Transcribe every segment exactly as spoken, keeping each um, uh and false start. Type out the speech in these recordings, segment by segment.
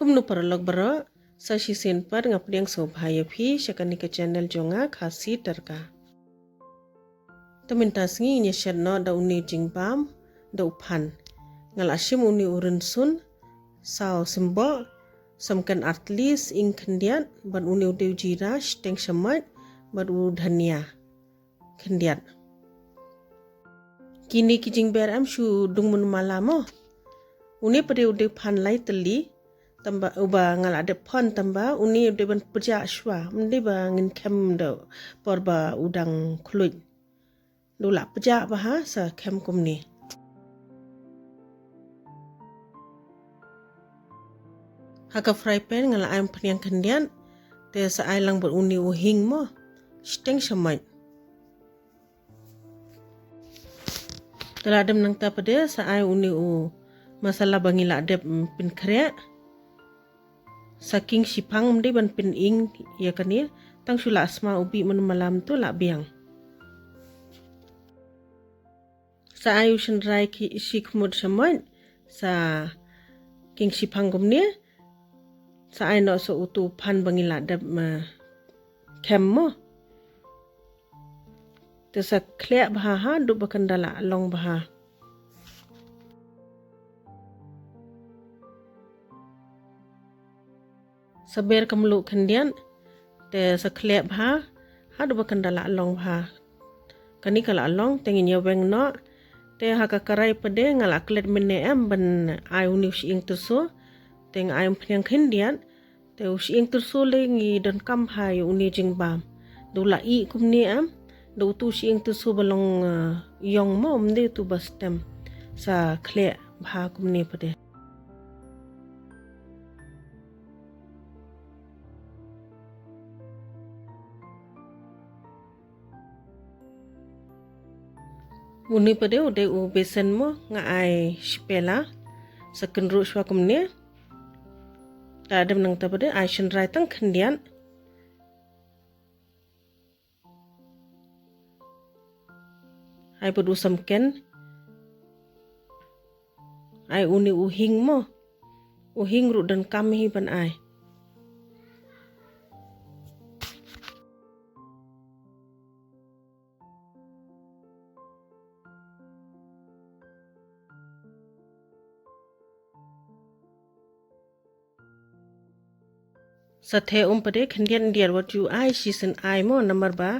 Kumno paralok baroh, sa shisien pat nga pdiang sngewbha ïa phi sha kane ka channel jong nga, Khasi Tyrka. Te mynta sngi ngin ïa shet noh da une u jingbam da u phan. Nga la shim une u rynsun saw symboh, samken artylli, sying khyndiat, bad une u dei u jira, shiteng shamoit, bad u dhania khyndiat. Kine ki jingber em shu dung mynmala mo. Une pat de u dei phan lai tylli, tangba uba nga la dep phan tangba une u dei ban pjah shuwa, ym dei ba ngin khem da por ba u dang khluit. Da u la pjah bha sa khem kumne. Ha ka fry pan nga la ai umphniang khyndiat, te sa ai lang bad une u hing mo, shiteng shamoit. Te la dem nangta pat de sa ai une u masala ba ngi la dep, mm, pynkhreh. Sa king shiphang, ym dei ban pyn-ing ïa kane, tang shu la sma u bih mynmala mynta la biang. Sa ai u shynrai ki shi khmut shamoit, sa king shiphang kumne, sa ai noh sa utu u phan ba ngi la dep, ma, khem mo. Te sa khleh bha haduh ba kan da la long bha. Sa ber ka mluh khyndiat, te sa khleh bha haduh ba kan da la long bha. Kane ka la long, te ngin ïa weng noh. Te ha ka karai pat de nga la klet mynne em ban ai une u shyieng tyrso. Te nga ai umphniang khyndiat. Te u shyieng tyrso lei ngi donkam bha ïa une jingbam. Da u la ih kumne em, da utu u shyieng tyrso ba long, eh, ïong mo, ym dei utu ba stem. Sa khleh bha kumne pat de. Une pat de u dei u besen mo, nga ai shi pela, sa kynruh shuwa kumne. Te dem nangta pat de ai shynrai tang khyndiat. Ai pat u samken. Ai une u hing mo. U hing ruh donkam hi ban ai. Sa theh um pat de khyndiat khyndiat, wat ju ai shisien ai mo, namar ba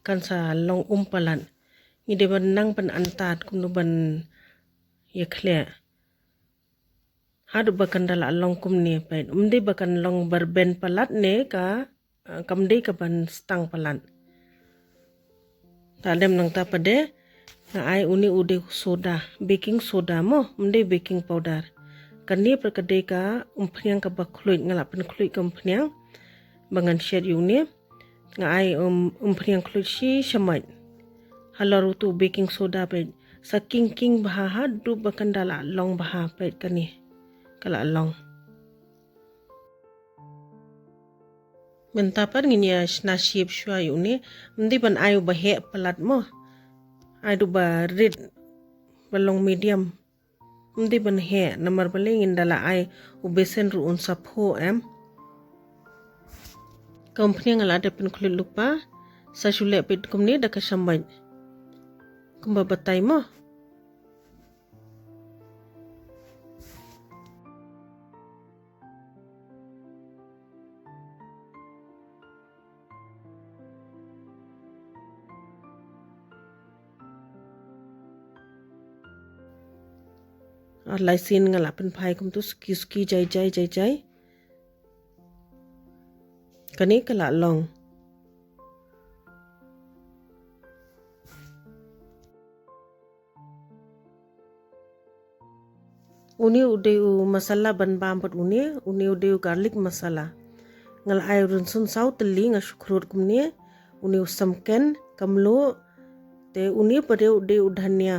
kan sa long um palat. Ngi dei ban nang ban antad kumno ban ïa khleh. Haduh ba kan da la long kumne pat. Ym dei ba kan long barben palat ne ka, eh, kam dei ka ban stang palat. Te dem nangta pat de nga ai une u dei u soda, baking soda mo, ym dei baking powder. Kane pat ka dei ka umphniang kaba khluit, nga la pynkhluit ka umphniang ba ngan shet ïa une. Nga ai, um, umphniang khluit shi shamoit. Halor utu baking soda pat. Sa king king bha haduh ba kan da la long bha pat kane. Ka la long. Mynta pat ngin ïa shna shape shuwa ïa une. Ym dei ban ai uba heh palat mo. Ai da uba rit ba long medium. Ym dei ban heh, namar balei ngin da la ai u besen ruh un sa phuh em. Ka umphniang nga la dep pynkhluit lypa, sa shu leh peit kumne da ka shamoit. Kumba batai mo. Ar lai sien nga la pynphai kumtu suki suki jai jai jai jai. Kane ka la long. Une u dei u masala ban bam bad une, une u dei u garlic masala. Nga la ai rynsun saw tylli nga shu khrud kumne, une u samken, ka mluh, te une pat de u dei u dhania,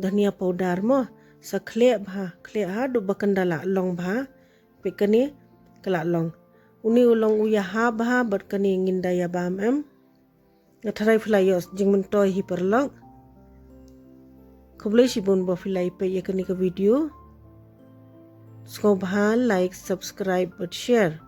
dhania powder mo, sa khleh bha, khleh haduh ba kan da la long bha, peit kane, ka la long. Une u long u ïaha bha, bad kane ngin da ïa bam em. Nga tharai phi la ïoh jingmyntoi hi paralok. Khublei shibun ba phi la ïa peit ïa kane ka video. Sngewbha like, subscribe bad share.